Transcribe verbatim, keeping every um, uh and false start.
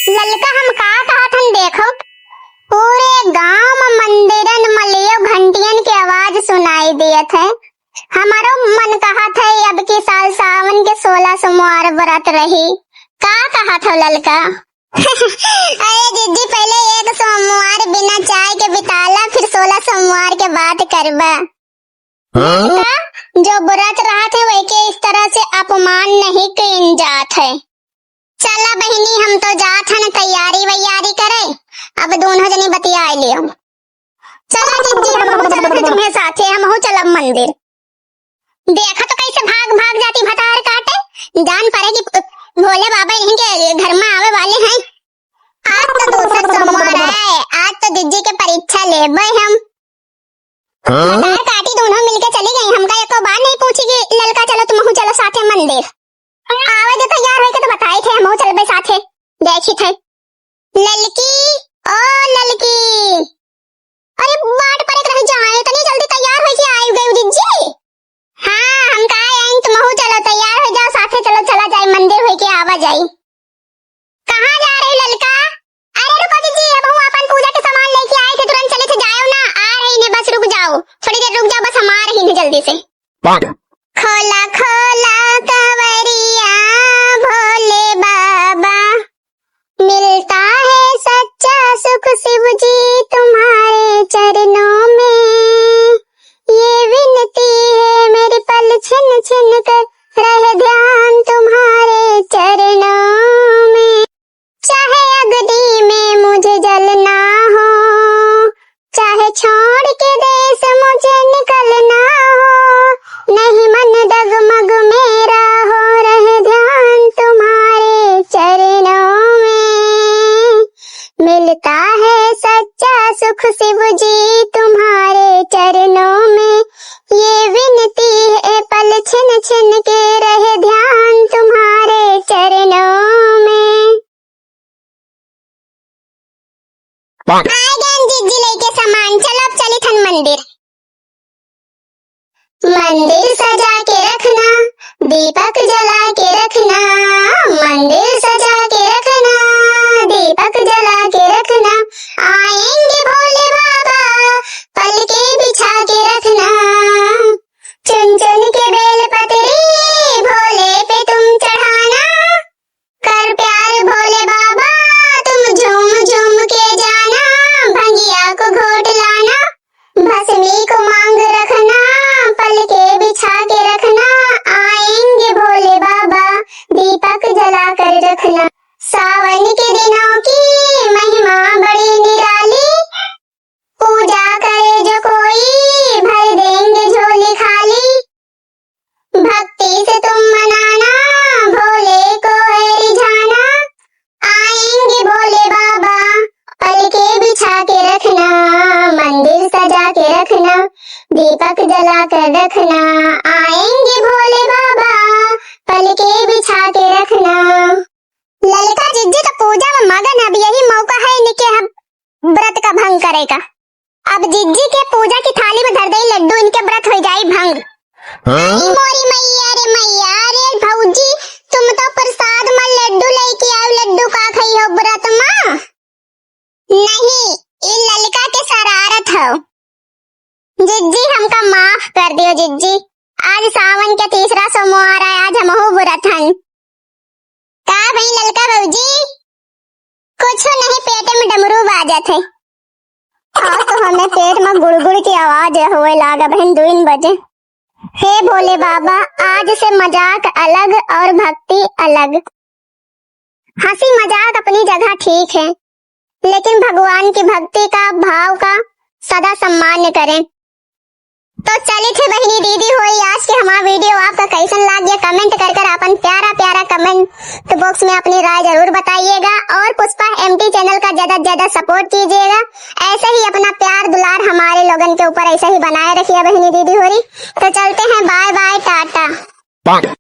ललका, हम का कहत हन, देखो, पूरे गांव में मंदिरन में लियो घंटियन के आवाज सुनाई दियत है। हमारो मन कहत है, अब की साल सावन के सोलह सोमवार व्रत रही। का कहत हो ललका? अरे जिज्जी, पहले एक सोमवार बिना चाय के बिताला, फिर सोलह सोमवार के बात करबा। हाँ? का? जो व्रत रहत है, वही के इस तरह से अपमान नहीं कइल जात है। चला बहिनी, हम तो जात हन तैयारी वैयारी करे, अब दोनों जनी बतियाए लियो। चला जिज्जी, हमहू चलब तुम्हें साथे, हमहू चलब मंदिर। देखा तो कैसे भाग भाग जाती भतार काटे, जान पड़े कि भोले बाबा इनके घर में आवे वाले हैं। आज तो दूसरा सोमवार है, आज तो जिज्जी के परीक्षा लेबे हम। हाँ? भतार काटी दोनों मिलके चली गई, हमका एको बार नहीं पूछी कि ललका चलो, तुमहू चलो साथे मंदिर। आवे दे तैयार होइके तो बताई थे, हमहू चलबे साथे, देखी थे। ललकी, ओ ललकी, अरे बाट परे रह जाए, इतनी जल्दी तैयार होइके आइ गई जिज्जी। हाँ, हम कहा यहीं तुमहू चलो, तैयार हो जाओ, साथे चलो, चला जाए मंदिर होइके आवा जाई। कहाँ जा रही ललका? अरे रुको जिज्जी, अब हम अपन पूजा के सामान लेके आए थे, तुरंत चले थे, जाओ ना, आ रही ने, बस रुक जाओ, थोड़ी देर रुक जाओ, बस हम आ रही ने जल्दी से। खोला खोला कवरिया भोले बाबा, मिलता है सच्चा सुख शिव जी तुम्हारे चरणों में। ये विनती है मेरी पल छिन छिन कर रहे ध्यान तुम्हारे चरणों में। चाहे अग्नि में मुझे जलना हो, चाहे छोड़ के देश मुझे निकलना हो, नहीं मन डगमग मेरा हो, रहे ध्यान तुम्हारे चरणों में। मिलता है सच्चा सुख शिव जी तुम्हारे चरणों में, ये विनती है पल छिन छिन के रहे ध्यान तुम्हारे चरणों में। आ गए जिज्जी लेके सामान, चलो अब चली थन मंदिर। मंदिर सजा के रखना, दीपक जला के रखना, मंदिर सजा के रखना, दीपक जला के रखना, आएंगे भोले बाबा, पलके बिछा के रखना, चुन चुन के बेल पतरी भोले पे तुम चढ़ाना, कर प्यार भोले बाबा तुम झूम झूम के जाना, भंगिया को घोट लाना, भस्मी को मांग रखना, पलके बिछा के रखना, आएंगे भोले बाबा, दीपक जला कर रखना। सावन के दिनों की महिमा बड़ी निराली, पूजा करे जो कोई, भर देंगे झोली खाली। भक्ति से तुम मनाना, भोले को है रिझाना। आएंगे भोले बाबा, पलके बिछा के रखना, मंदिर सजा के रखना, दीपक जला कर रखना। आएंगे भोले बाबा, पलके बिछा के रखना। ललका जिज्जी तो पूजा में मगन है, अब यही मौका है इनके हम व्रत का भंग करे का। अब जिज्जी के पूजा की थाली में धर दे लड्डू, इनके व्रत हो जाई भंग। हाँ? अरे मोरी मैया रे मैया, अरे भौजी, तुम तो प्रसाद में लड्डू लेके आओ, लड्डू का खाई हो व्रत में? नहीं, ई ललका के शरारत हो। जिज्जी, हमका माफ कर दियो जिज्जी, आज सावन के तीसरा सोमवार है, आज हमहू व्रत हन। का भई ललका भौजी, कुछ नहीं, पेट में डमरू बाजत है। आज तो हमें पेट में गुड़गुड़ की आवाज होए लागा बहन, दो बजे। हे भोले बाबा, आज से मजाक अलग और भक्ति अलग। हंसी मजाक अपनी जगह ठीक है, लेकिन भगवान की भक्ति का भाव का सदा सम्मान करें। तो चलित है बहिनी दीदी होई, आज के हमारा video आपका कैसन लाग गया, comment कर कर अपन प्यारा प्यारा comment box में अपनी राय जरूर बताइएगा। और पुष्पा M T channel का ज्यादा से ज्यादा support कीजिएगा, ऐसे ही अपना प्यार दुलार हमारे लोगन के ऊपर ऐसे ही बनाए रखिए बहिनी दीदी होरी। तो चलते हैं, bye bye, टाटा।